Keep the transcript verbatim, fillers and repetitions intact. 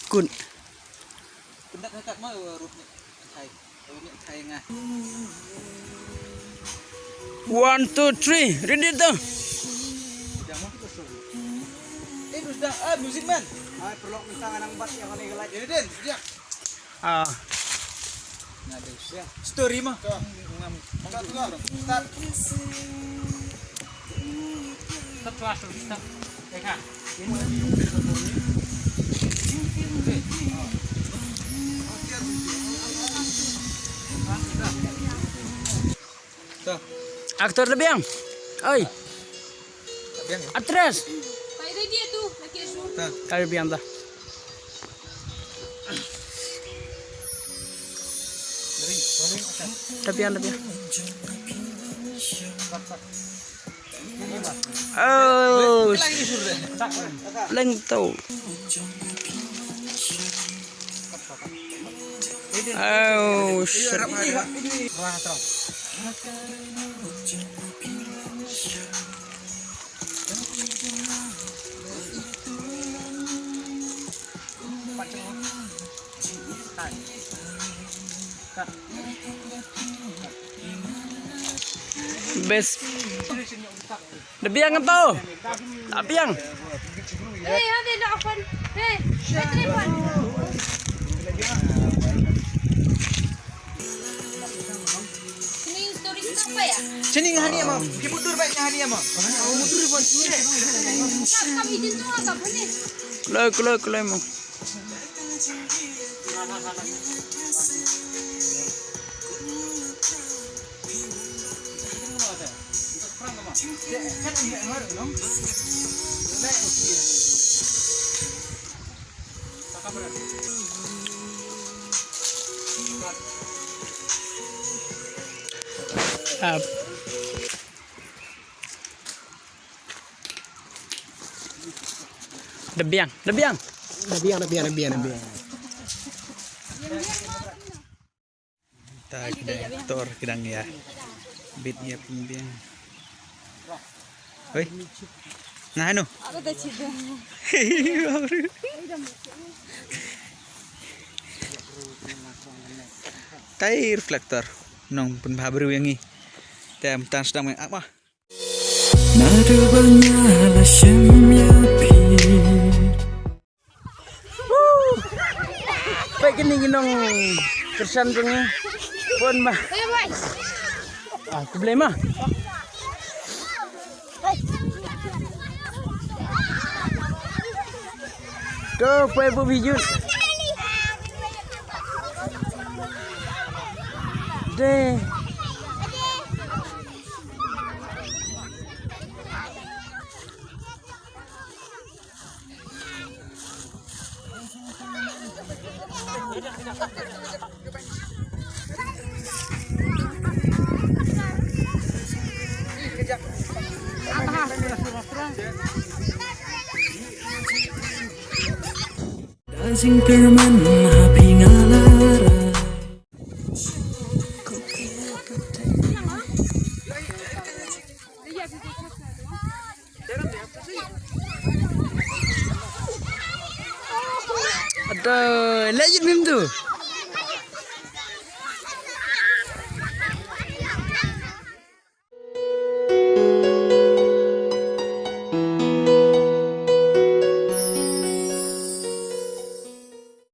Kun. Kun dat dekat ma ruh ni. Hai. Ruh ni hai nga. One, two, three. Ready tu. Eh, terus dah. Ah, music man. Ai, perlu minta nganang bat yang kali galai. Ini din, siap. Ah. Story mah. Start. Aktor, da biang. Oi. Actress. Ka biang da. Da biang, da biang. Oh, leng tu. Oh, shit. Best. Da biang tu. Da biang. Hey, hadi la open. Hey, hey, telepon. Sini story siapa ya? Sini hari ama. Ki mundur baik hari ama. Mundur pun. Kami jintu apa ni? Keluar, keluar, keluar, mau. Up. Da biang, da biang. Da biang, da biang, da biang, da biang. Ta ki dang tor, ki dang ïa bit ïa pynbiang. Hoi. Nga hanu. Taï reflector. Nong pynbha briew ïa ngi. Te mynta sdang meng ak ma. Naduh ba nga la shem ïa phi. Peit kine ki nongkyrshan jong ngi. Bun ma. Ah, khublei ma. To peit bun video. Dei. Da jingkyrmen ha phi nga la rai. Aduh, leh ïit mim tu.